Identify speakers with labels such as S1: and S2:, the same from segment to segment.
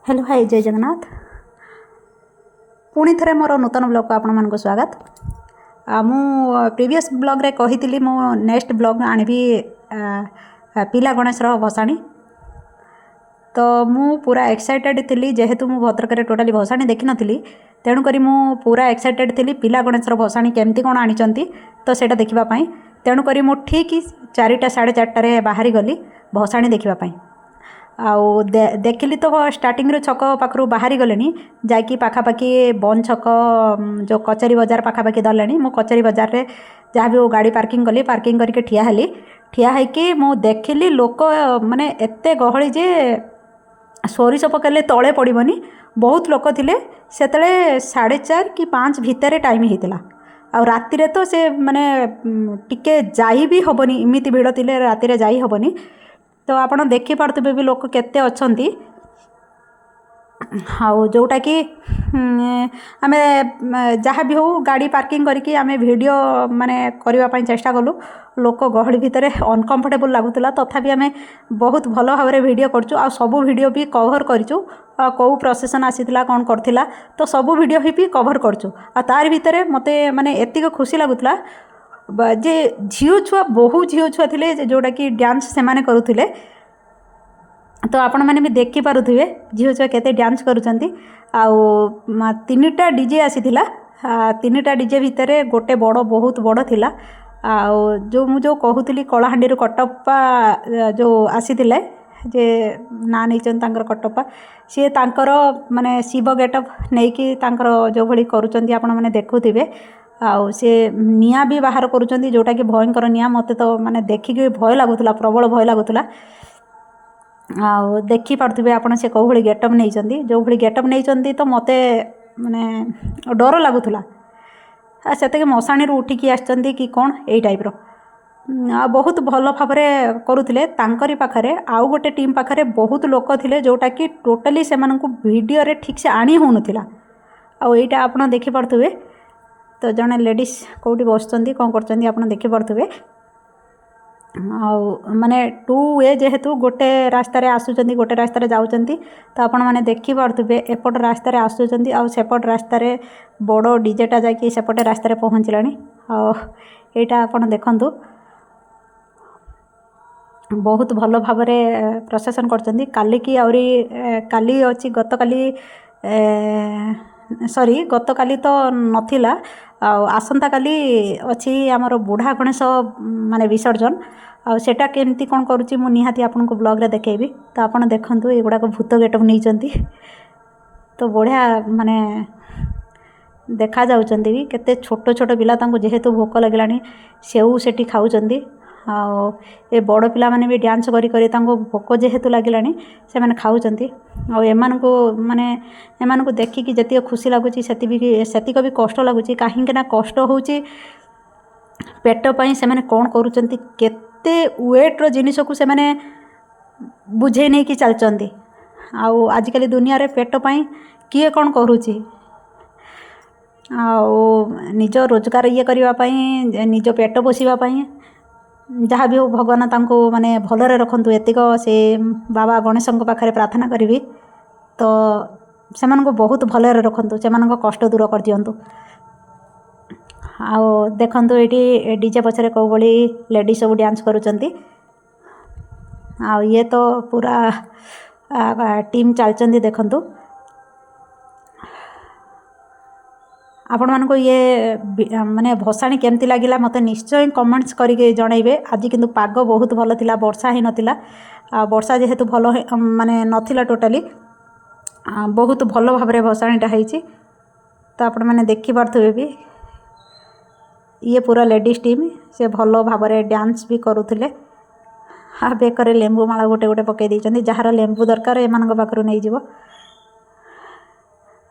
S1: Hello, high, ଜୟ ଜଗନ୍ନାଥ। ପୁଣି ଥରେ ମୋର ନୂତନ ବ୍ଲଗ୍କୁ ଆପଣମାନଙ୍କୁ ସ୍ୱାଗତ। ଆଉ ମୁଁ ପ୍ରିଭିୟସ୍ ବ୍ଲଗ୍ରେ କହିଥିଲି, ମୁଁ ନେକ୍ସଟ ବ୍ଲଗ୍ ଆଣିବି ପିଲା ଗଣେଶର ଭସାଣି। ତ ମୁଁ ପୁରା ଏକ୍ସାଇଟେଡ଼୍ ଥିଲି, ଯେହେତୁ ମୁଁ ଭଦ୍ରକରେ ଟୋଟାଲି ଭସାଣି ଦେଖିନଥିଲି, ତେଣୁକରି ମୁଁ ପୁରା ଏକ୍ସାଇଟେଡ଼୍ ଥିଲି ପିଲା ଗଣେଶର ଭସାଣି କେମିତି କ'ଣ ଆଣିଛନ୍ତି ତ ସେଇଟା ଦେଖିବା ପାଇଁ। ତେଣୁକରି ମୁଁ ଠିକ୍ 4ଟା 4:30ରେ ବାହାରି ଗଲି ଭସାଣି ଦେଖିବା ପାଇଁ। ଆଉ ଦେଖିଲି ତ ଷ୍ଟାର୍ଟିଂରୁ ଛକ ପାଖରୁ ବାହାରି ଗଲେଣି, ଯାଇକି ପାଖାପାଖି ବନ୍ଦ ଛକ, ଯେଉଁ କଚେରୀ ବଜାର ପାଖାପାଖି ଧରିଲେଣି। ମୁଁ କଚେରୀ ବଜାରରେ ଯାହା ବି ହଉ ଗାଡ଼ି ପାର୍କିଂ କଲି। ପାର୍କିଂ କରିକି ଠିଆ ହେଲି। ଠିଆ ହେଇକି ମୁଁ ଦେଖିଲି ଲୋକ ମାନେ ଏତେ ଗହଳି ଯେ ସୋରିଷ ପକାଇଲେ ତଳେ ପଡ଼ିବନି, ବହୁତ ଲୋକ ଥିଲେ। ସେତେବେଳେ 4:30 କି 5 ଭିତରେ ଟାଇମ୍ ହେଇଥିଲା। ଆଉ ରାତିରେ ତ ସେ ମାନେ ଟିକେ ଯାଇ ବି ହେବନି, ଏମିତି ଭିଡ଼ ଥିଲେ ରାତିରେ ଯାଇ ହେବନି। ତ ଆପଣ ଦେଖିପାରୁଥିବେ ବି ଲୋକ କେତେ ଅଛନ୍ତି। ଆଉ ଯେଉଁଟାକି ଆମେ ଯାହା ବି ହଉ ଗାଡ଼ି ପାର୍କିଂ କରିକି ଆମେ ଭିଡ଼ିଓ ମାନେ କରିବା ପାଇଁ ଚେଷ୍ଟା କଲୁ। ଲୋକ ଗହଳି ଭିତରେ ଅନକମ୍ଫର୍ଟେବୁଲ୍ ଲାଗୁଥିଲା, ତଥାପି ଆମେ ବହୁତ ଭଲ ଭାବରେ ଭିଡ଼ିଓ କରିଛୁ ଆଉ ସବୁ ଭିଡ଼ିଓ ବି କଭର୍ କରିଛୁ। ଆଉ କେଉଁ ପ୍ରସେସନ୍ ଆସିଥିଲା, କ'ଣ କରିଥିଲା, ତ ସବୁ ଭିଡ଼ିଓ ବି କଭର୍ କରିଛୁ। ଆଉ ତାରି ଭିତରେ ମୋତେ ମାନେ ଏତିକି ଖୁସି ଲାଗୁଥିଲା ଯେ ଝିଅ ଛୁଆ, ବହୁ ଝିଅ ଛୁଆ ଥିଲେ, ଯେଉଁଟାକି ଡ୍ୟାନ୍ସ ସେମାନେ କରୁଥିଲେ। ତ ଆପଣମାନେ ବି ଦେଖିପାରୁଥିବେ ଝିଅ ଛୁଆ କେତେ ଡ୍ୟାନ୍ସ କରୁଛନ୍ତି। ଆଉ ତିନିଟା ଡିଜେ ଆସିଥିଲା। ତିନିଟା ଡିଜେ ଭିତରେ ଗୋଟେ ବଡ଼, ବହୁତ ବଡ଼ ଥିଲା। ଆଉ ଯେଉଁ ମୁଁ ଯେଉଁ କହୁଥିଲି, କଳାହାଣ୍ଡିରୁ କଟପ୍ପା ଯେଉଁ ଆସିଥିଲେ, ଯେ ନାଁ ନେଇଛନ୍ତି ତାଙ୍କର କଟପ୍ପା, ସିଏ ତାଙ୍କର ମାନେ ଶିବ ଗେଟଅପ୍ ନେଇକି ତାଙ୍କର ଯେଉଁଭଳି କରୁଛନ୍ତି ଆପଣମାନେ ଦେଖୁଥିବେ। ଆଉ ସେ ନିଆଁ ବି ବାହାର କରୁଛନ୍ତି, ଯେଉଁଟାକି ଭୟଙ୍କର ନିଆଁ। ମୋତେ ତ ମାନେ ଦେଖିକି ଭୟ ଲାଗୁଥିଲା, ପ୍ରବଳ ଭୟ ଲାଗୁଥିଲା। ଆଉ ଦେଖିପାରୁଥିବେ ଆପଣ ସେ କେଉଁ ଭଳି ଗେଟଅପ୍ ନେଇଛନ୍ତି। ଯେଉଁଭଳି ଗେଟଅପ୍ ନେଇଛନ୍ତି, ତ ମୋତେ ମାନେ ଡର ଲାଗୁଥିଲା, ଆଉ ସେତିକି ମଶାଣିରୁ ଉଠିକି ଆସିଛନ୍ତି କି କ'ଣ, ଏଇ ଟାଇପ୍ର। ଆଉ ବହୁତ ଭଲ ଭାବରେ କରୁଥିଲେ। ତାଙ୍କରି ପାଖରେ ଆଉ ଗୋଟେ ଟିମ୍ ପାଖରେ ବହୁତ ଲୋକ ଥିଲେ, ଯେଉଁଟାକି ଟୋଟାଲି ସେମାନଙ୍କୁ ଭିଡ଼ିଓରେ ଠିକ୍ସେ ଆଣି ହେଉନଥିଲା। ଆଉ ଏଇଟା ଆପଣ ଦେଖିପାରୁଥିବେ ତ ଜଣେ ଲେଡ଼ିସ୍ କେଉଁଠି ବସିଛନ୍ତି, କ'ଣ କରୁଛନ୍ତି, ଆପଣ ଦେଖିପାରୁଥିବେ। ଆଉ ମାନେ ଟୁ ୱେ ଯେହେତୁ, ଗୋଟେ ରାସ୍ତାରେ ଆସୁଛନ୍ତି, ଗୋଟେ ରାସ୍ତାରେ ଯାଉଛନ୍ତି। ତ ଆପଣମାନେ ଦେଖିପାରୁଥିବେ ଏପଟ ରାସ୍ତାରେ ଆସୁଛନ୍ତି ଆଉ ସେପଟ ରାସ୍ତାରେ ବଡ଼ ଡିଜେଟା ଯାଇକି ସେପଟେ ରାସ୍ତାରେ ପହଞ୍ଚିଲାଣି। ଆଉ ଏଇଟା ଆପଣ ଦେଖନ୍ତୁ, ବହୁତ ଭଲ ଭାବରେ ପ୍ରସେସନ୍ କରୁଛନ୍ତି। କାଲିକି ଆହୁରି କାଲି ଅଛି, ଗତକାଲି, ସରି, ଗତକାଲି ତ ନଥିଲା, ଆଉ ଆସନ୍ତାକାଲି ଅଛି ଆମର ବୁଢ଼ା ଗଣେଶ ମାନେ ବିସର୍ଜନ। ଆଉ ସେଇଟା କେମିତି କ'ଣ କରୁଛି, ମୁଁ ନିହାତି ଆପଣଙ୍କୁ ବ୍ଲଗ୍ରେ ଦେଖେଇବି। ତ ଆପଣ ଦେଖନ୍ତୁ, ଏଗୁଡ଼ାକ ଭୂତ ଗେଟଅପ୍ ନେଇଛନ୍ତି, ତ ବଢ଼ିଆ ମାନେ ଦେଖାଯାଉଛନ୍ତି ବି। କେତେ ଛୋଟ ଛୋଟ ପିଲା, ତାଙ୍କୁ ଯେହେତୁ ଭୋକ ଲାଗିଲାଣି, ସେଉ ସେଠି ଖାଉଛନ୍ତି। ଆଉ ଏ ବଡ଼ ପିଲାମାନେ ବି ଡ୍ୟାନ୍ସ କରି କରି ତାଙ୍କୁ ଭୋକ ଯେହେତୁ ଲାଗିଲାଣି, ସେମାନେ ଖାଉଛନ୍ତି। ଆଉ ଏମାନଙ୍କୁ ମାନେ ଏମାନଙ୍କୁ ଦେଖିକି ଯେତିକି ଖୁସି ଲାଗୁଛି, ସେତିକି ସେତିକ ବି କଷ୍ଟ ଲାଗୁଛି। କାହିଁକି ନା କଷ୍ଟ ହେଉଛି ପେଟ ପାଇଁ ସେମାନେ କ'ଣ କରୁଛନ୍ତି, କେତେ ୱେଟ୍ର ଜିନିଷକୁ ସେମାନେ ବୁଝେଇ ନେଇକି ଚାଲିଛନ୍ତି। ଆଉ ଆଜିକାଲି ଦୁନିଆରେ ପେଟ ପାଇଁ କିଏ କ'ଣ କରୁଛି? ଆଉ ନିଜ ରୋଜଗାର ଇଏ କରିବା ପାଇଁ, ନିଜ ପେଟ ପୋଷିବା ପାଇଁ, ଯାହା ବି ହଉ ଭଗବାନ ତାଙ୍କୁ ମାନେ ଭଲରେ ରଖନ୍ତୁ, ଏତିକ ସେ ବାବା ଗଣେଶଙ୍କ ପାଖରେ ପ୍ରାର୍ଥନା କରିବି। ତ ସେମାନଙ୍କୁ ବହୁତ ଭଲରେ ରଖନ୍ତୁ, ସେମାନଙ୍କ କଷ୍ଟ ଦୂର କରିଦିଅନ୍ତୁ। ଆଉ ଦେଖନ୍ତୁ ଏଇଠି ଡିଜେ ପଛରେ କେଉଁ ଭଳି ଲେଡ଼ିଜ୍ ସବୁ ଡ୍ୟାନ୍ସ କରୁଛନ୍ତି। ଆଉ ଇଏ ତ ପୁରା ଟିମ୍ ଚାଲିଛନ୍ତି। ଦେଖନ୍ତୁ, ଆପଣମାନଙ୍କୁ ଇଏ ମାନେ ଭସାଣି କେମିତି ଲାଗିଲା, ମୋତେ ନିଶ୍ଚୟ କମେଣ୍ଟସ୍ କରିକି ଜଣାଇବେ। ଆଜି କିନ୍ତୁ ପାଗ ବହୁତ ଭଲ ଥିଲା, ବର୍ଷା ହେଇନଥିଲା। ଆଉ ବର୍ଷା ଯେହେତୁ ଭଲ ମାନେ ନଥିଲା ଟୋଟାଲି, ବହୁତ ଭଲ ଭାବରେ ଭସାଣିଟା ହେଇଛି। ତ ଆପଣମାନେ ଦେଖିପାରୁଥିବେ ବି, ଇଏ ପୁରା ଲେଡ଼ିଜ୍ ଟିମ୍, ସେ ଭଲ ଭାବରେ ଡ୍ୟାନ୍ସ ବି କରୁଥିଲେ। ଆଉ ବେକରେ ଲେମ୍ବୁ ମାଳ ଗୋଟେ ଗୋଟେ ପକାଇ ଦେଇଛନ୍ତି, ଯାହାର ଲେମ୍ବୁ ଦରକାର ଏମାନଙ୍କ ପାଖରୁ ନେଇଯିବ।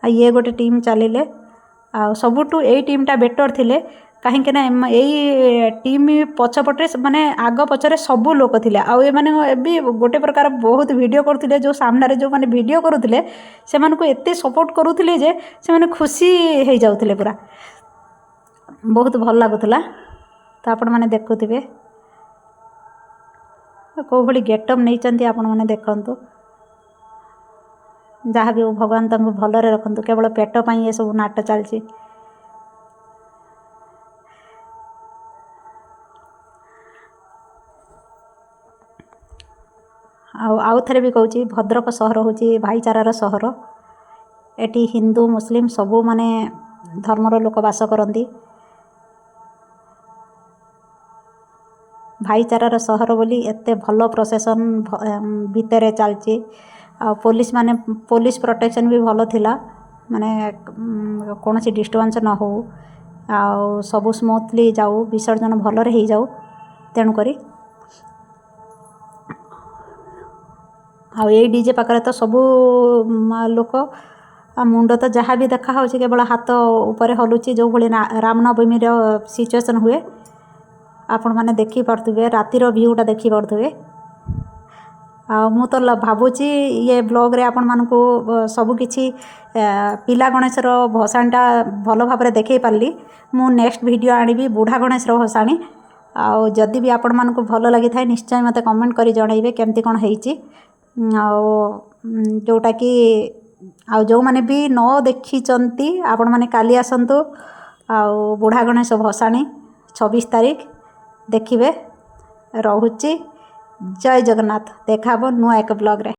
S1: ଆଉ ଇଏ ଗୋଟେ ଟିମ୍ ଚାଲିଲେ। ଆଉ ସବୁଠୁ ଏଇ ଟିମ୍ଟା ବେଟର୍ ଥିଲେ, କାହିଁକି ନା ଏଇ ଟିମ୍ ପଛପଟରେ ମାନେ ଆଗ ପଛରେ ସବୁ ଲୋକ ଥିଲେ। ଆଉ ଏମାନେ ବି ଗୋଟେ ପ୍ରକାର ବହୁତ ଭିଡ଼ିଓ କରୁଥିଲେ। ଯେଉଁ ସାମ୍ନାରେ ଯେଉଁମାନେ ଭିଡ଼ିଓ କରୁଥିଲେ, ସେମାନଙ୍କୁ ଏତେ ସପୋର୍ଟ କରୁଥିଲେ ଯେ ସେମାନେ ଖୁସି ହେଇଯାଉଥିଲେ ପୁରା, ବହୁତ ଭଲ ଲାଗୁଥିଲା। ତ ଆପଣମାନେ ଦେଖୁଥିବେ କେଉଁ ଭଳି ଗେଟଅପ୍ ନେଇଛନ୍ତି, ଆପଣମାନେ ଦେଖନ୍ତୁ। ଯାହା ବି ହଉ ଭଗବାନ ତାଙ୍କୁ ଭଲରେ ରଖନ୍ତୁ। କେବଳ ପେଟ ପାଇଁ ଏସବୁ ନାଟ ଚାଲିଛି। ଆଉ ଆଉ ଥରେ ବି କହୁଛି, ଭଦ୍ରକ ସହର ହେଉଛି ଭାଇଚାରାର ସହର। ଏଠି ହିନ୍ଦୁ ମୁସଲିମ ସବୁ ମାନେ ଧର୍ମର ଲୋକ ବାସ କରନ୍ତି। ଭାଇଚାରାର ସହର ବୋଲି ଏତେ ଭଲ ପ୍ରସେସନ୍ ଭିତରେ ଚାଲିଛି। ଆଉ ପୋଲିସ ମାନେ, ପୋଲିସ ପ୍ରୋଟେକ୍ସନ୍ ବି ଭଲ ଥିଲା, ମାନେ କୌଣସି ଡିଷ୍ଟର୍ବାନ୍ସ ନ ହଉ ଆଉ ସବୁ ସ୍ମୁଥଲି ଯାଉ, ବିସର୍ଜନ ଭଲରେ ହେଇଯାଉ, ତେଣୁକରି। ଆଉ ଏଇ ଡିଜେ ପାଖରେ ତ ସବୁ ଲୋକ, ଆଉ ମୁଣ୍ଡ ତ ଯାହା ବି ଦେଖା ହେଉଛି କେବଳ ହାତ ଉପରେ ହଲୁଛି, ଯେଉଁଭଳି ରାମନବମୀର ସିଚୁଏସନ୍ ହୁଏ। ଆପଣମାନେ ଦେଖିପାରୁଥିବେ, ରାତିର ଭିୟୁଟା ଦେଖିପାରୁଥିବେ। ଆଉ ମୁଁ ତ ଭାବୁଛି ଇଏ ବ୍ଲଗ୍ରେ ଆପଣମାନଙ୍କୁ ସବୁକିଛି ପିଲା ଗଣେଶର ଭସାଣିଟା ଭଲ ଭାବରେ ଦେଖାଇ ପାରିଲି। ମୁଁ ନେକ୍ସଟ ଭିଡ଼ିଓ ଆଣିବି ବୁଢ଼ା ଗଣେଶର ଭସାଣି। ଆଉ ଯଦି ବି ଆପଣମାନଙ୍କୁ ଭଲ ଲାଗିଥାଏ, ନିଶ୍ଚୟ ମୋତେ କମେଣ୍ଟ କରି ଜଣାଇବେ କେମିତି କ'ଣ ହେଇଛି। ଆଉ ଯେଉଁଟାକି ଆଉ ଯେଉଁମାନେ ବି ନ ଦେଖିଛନ୍ତି, ଆପଣମାନେ କାଲି ଆସନ୍ତୁ ଆଉ ବୁଢ଼ା ଗଣେଶ ଭସାଣି 26 ତାରିଖ ଦେଖିବେ। ରହୁଛି, ଜୟ ଜଗନ୍ନାଥ। ଦେଖା ହେବ ନୂଆ ଏକ ବ୍ଲଗ୍ରେ।